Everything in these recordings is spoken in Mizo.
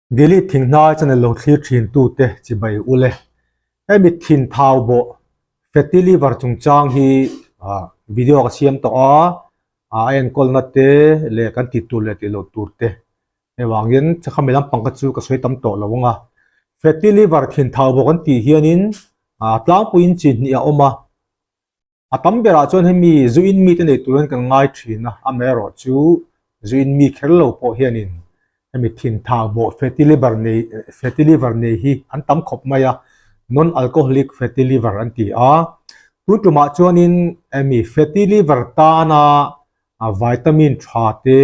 Delete Thinghnai channel lo thlir thin tute chibai ule. Hemi thin thau bawh fatty liver chungchang hi video ka siam tawh a, a enkawlna te leh kan tih tur leh tih loh tur te hei vangin khami lampang kha chu ka sawi tam tawh lo ang a. Fatty liver thin thau bawh kan tih hianin tlangpuiin chi hnih a awm a. A tam berah chuan hemi zu in mite nei turin kan ngai thin a, amaherawh chu zu in mi kher lo pawh hianin hemi thinthau bawh fatty liver nei fatty liver nei hi an tam khawp mai a, non alcoholic fatty liver an ti a. Tun tumah chuanin hemi fatty liver tana vitamin tha te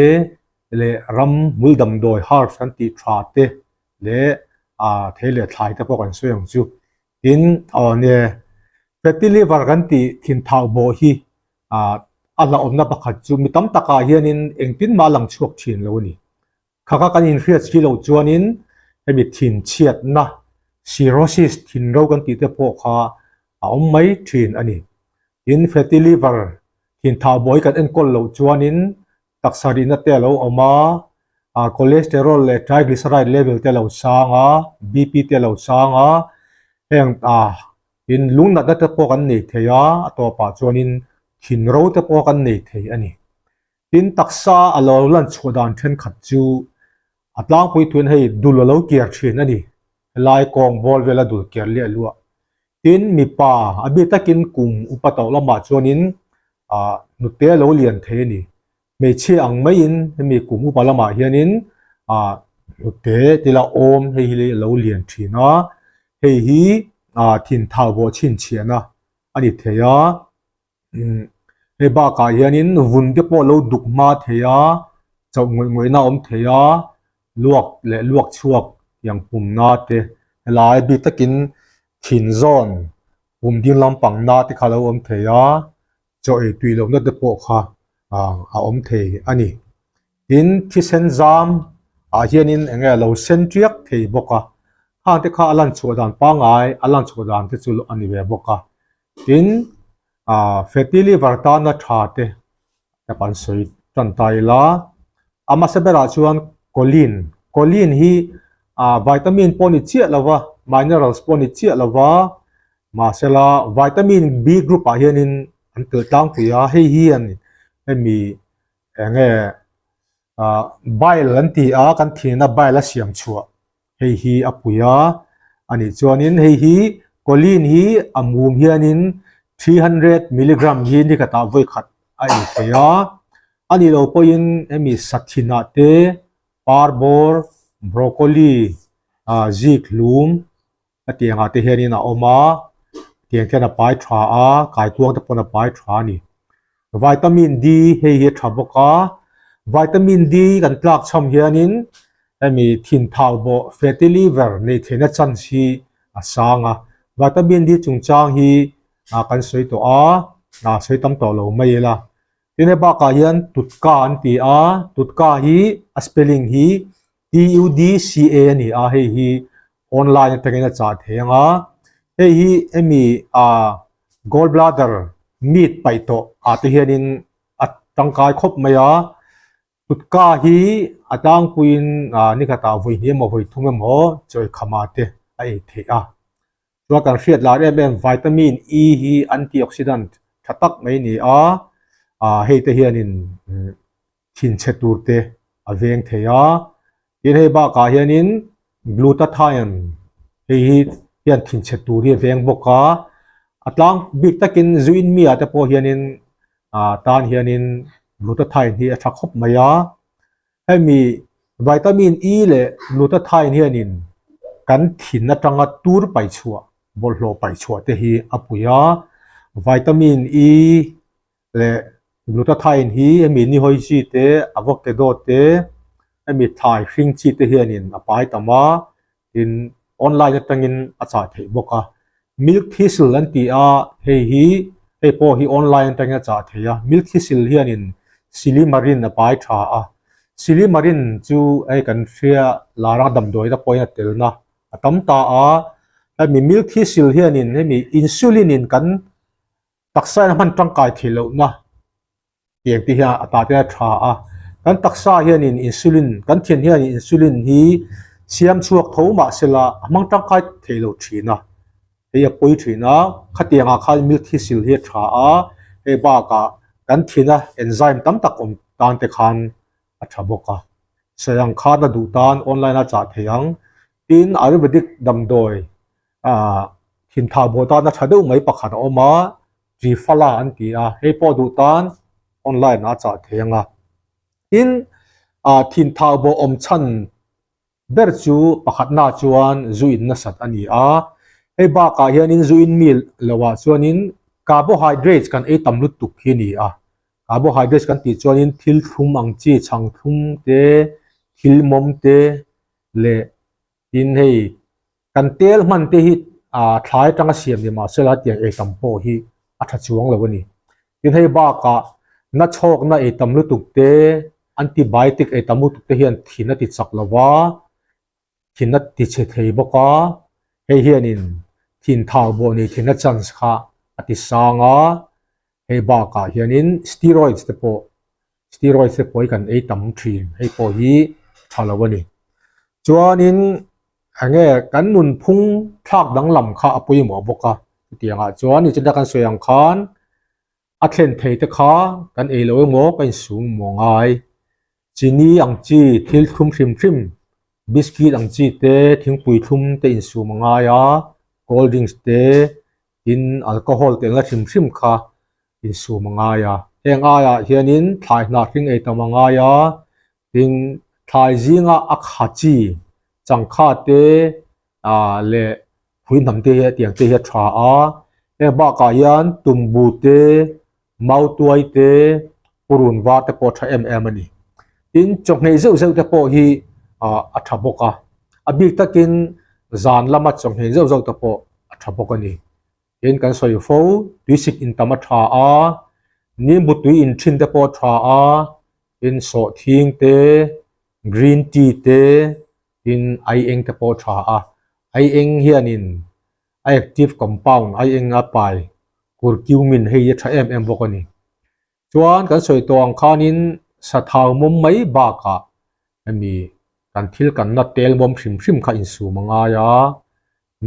leh ram hmul damdawi herbs kan tih tha te leh thei leh thlai te pawh kan sawi ang chu. Tin, aw nia, fatty liver kan tih thin thau bawh hi ah a hlauhawmna pakhat chu mi tam takah hianin engtin mah a lang chhuak thin lo a ni. Kha kha kan inhriat si loh chuanin hemi thin chhiatna, cirrhosis, thin ro kan tih te pawh kha a awm mai thin a ni. Tin, fatty liver thin thau bawh hi kan enkawl loh chuanin Taksa rihna te a lo awm a, ah cholesterol leh triglyceride level te a lo sang a, BP te a lo sang a, heng ah in lung natna te pawh kan nei thei a, a tawpah chuanin thin ro te pawh kan nei thei a ni. Tin, taksa a lo lan chhuah dan thenkhat chu a tlangpui thuin hei dul a lo kiar thin a ni, helai kawng bawr vela dul kiar liah luah. Tin, mipa a bik takin kum upa tawh lamah chuanin ah hnute a lo lian thei a ni. Hmeichhia ang maiin hemi kum upa lamah hianin ah hnute tila awm hei hi a lo lian thin a, hei hi ah thin thau bawh chhinchhiahna a ni thei a. Umm hei bakah hianin vun te pawh a lo duk hma thei a, chauh ngawih ngawihna a awm thei a, luak leh luak chhuak tiang pumna te helai bik takin thin zawn pum ding lampang na te kha a lo awm thei a, chaw ei tui lohna te pawh kha ah a awm thei a ni. Tin, thisen zam ah hianin eng nge a lo sen tiak thei bawk a, khang te kha a lan chhuah dan pangngai a lan chhuah dan te chu a ni ve bawk a. Tin, ah fatty liver tana tha te ka pan sawi tan ta ila, a hmasa berah chuan choline, choline hi ah vitamin pawh ni chiah lova, minerals pawh ni chiah lova, mahsela vitamin B group ah hianin an telh tlangpui a, hei hian hemi eng nge ah bile an ti a kan thina bile a siam chhuah hei hi a pui a anih chuanin hei hi choline hi a mum hianin 300 milligram hi ni khatah vawi khat a ei thei a anih loh pawhin hemi sathinah te parbawr broccoli ah zik hlum Hetiang ah te hianin a awm a, tiang khian a pai tha a, kaikuang te pawn a pai tha a ni. Vitamin D hei hi a tha bawk a, Vitamin D kan tlak chham hianin hemi thin thau bawh fatty liver neih theihna chance hi a sang a, Vitamin D chungchang hi kan sawi tawh a, a sawi tam tawh lo mai ila. Tin hei bakah hian tutka an ti a, tutka hi a spelling hi TUDCA a ni a, hei hi online atangin a chah thei ang a, hei hi hemi ah gall bladder meat paih tawh ah te hianin a tangkai khawp mai a, tutka hi a tlangpuiin ah ni khatah vawi hnih emaw vawi thum emaw chawi khama te a ei theih a. Chuan kan hriat lar em em vitamin E hi antioxidant tha tak mai a ni a, ah hei te hianin thinchhe tur te a veng thei a, tin hei bakah hianin glutathione hei hi hian thinchhe tur hi a veng bawk a, a tlang bik takin zu in mi ah te pawh hianin ah tan hianin glutathione hi a tha khawp mai a, hemi vitamin E leh glutathione hianin kan thin atanga tur paihchhuah bawlhhlawh paihchhuah te hi a pui a, vitamin E leh glutathione hi hemi nihawi chi te avocado te hemi thlai hring chi te hianin a pai tam a tin online atangin a chah theih bawk a milk thistle an ti a hei hi hei pawh hi online atangin a chah theih a milk thistle hianin silimarin a pai tha a silimarin chu hei kan hria lar a damdawi te pawhin a telna a tam ta a hemi milk thistle hianin hemi insulin in kan Taksa in a hman tangkai thei lohna tiang te hian a ta te a tha a, kan taksa hianin insulin, kan thian hianin insulin hi Siam chhuak tho mah sela a hmang tangkai thei lo thin a, hei a pawi thin a, khatiangah khan milk thistle hi a tha a, hei bakah kan thina enzyme tam tak awm tan te khan a tha bawk a. Sawi ang khan a duh tan online a chah thei ang. Tin, Ayurvedic damdawi ah thinthah bawh tana tha deuh mai pakhat a awm a, Triphala an ti a, hei pawh duh tan online ah a chah thei ang a. Tin, ah thinthah bawh awm chhan ber chu pakhatna chuan zu in nasat a ni a, hei bakah hianin zu in mi lohah chuanin carbohydrates kan ei tam lutuk hi a ni a. Carbohydrates kan tih chuanin thil thlum ang chi chhang thlum te, thil mawm te leh tin hei kan tel hman te hi ah thlai atanga siam ni mahse la tiang ei tam pawh hi a tha chuang lo a ni. Tin hei bakah na chhawkna ei tam lutuk te, antibiotic ei tam lutuk te hian thin a ti chak lo va, thin a ti chhe thei bawk a, hei hianin thin thau bawh nei thin a chance kha a ti sang a, hei bakah hianin steroids te pawh steroids te pawh hi kan ei tam thin, hei pawh hi tha lo a ni. Chuanin eng nge kan nunphung thlak danglam kha a pawimawh bawk a, chutiangah chuan nichina kan sawi ang khan a thlen thei te kha kan ei lo emaw ka insum maw ngai. Chini ang chi thil thlum hrim hrim, biscuit ang chi te, thingpui thlum te insum a ngai a, cold drinks te, tin alcohol telna hrim hrim kha insum a ngai a. Heng aiah hianin thlai hnah hring ei tam a ngai a, tin thlai zinga a kha chi changkha te ah leh phui hnam te hi tiang te hi a tha a, heng bakah hian tumbu te, mautuai te, purun var te pawh a tha em em a ni. Tin, chawhmeh zeuh zeuh te pawh hi ah a tha bawk a, a bik takin zan lama chawhmeh zeuh zeuh te pawh a tha bawk a ni. Tin, kan sawi fo, tuisik intam a tha a, nimbu tui inthin te pawh a tha a, tin sawhthing te, green tea te, Tin, ai eng te pawh a tha a, ai eng hianin a active compound ai eng a pai curcumin hei a tha em em bawk a ni. Chuan kan sawi tawh ang khanin sathau mawm mai bakah hemi kan thil kanna tel mawm hrim hrim kha insum a ngai a,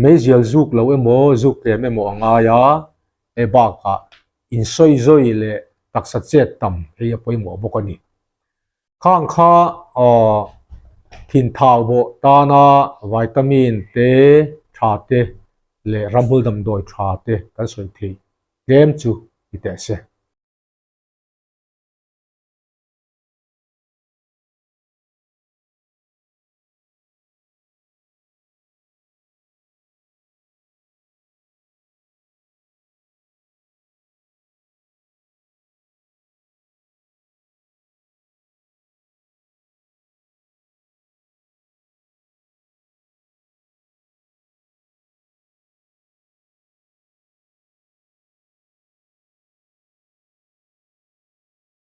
meizial zuk lo emaw zuk tlem emaw a ngai a, hei bakah insawizawi leh taksa chet tam hei a pawimawh bawk a ni. Khang kha aw thin thau bawh tana vitamin te tha te leh ramhul damdawi tha te kan sawi theih tlem chu ti teh se.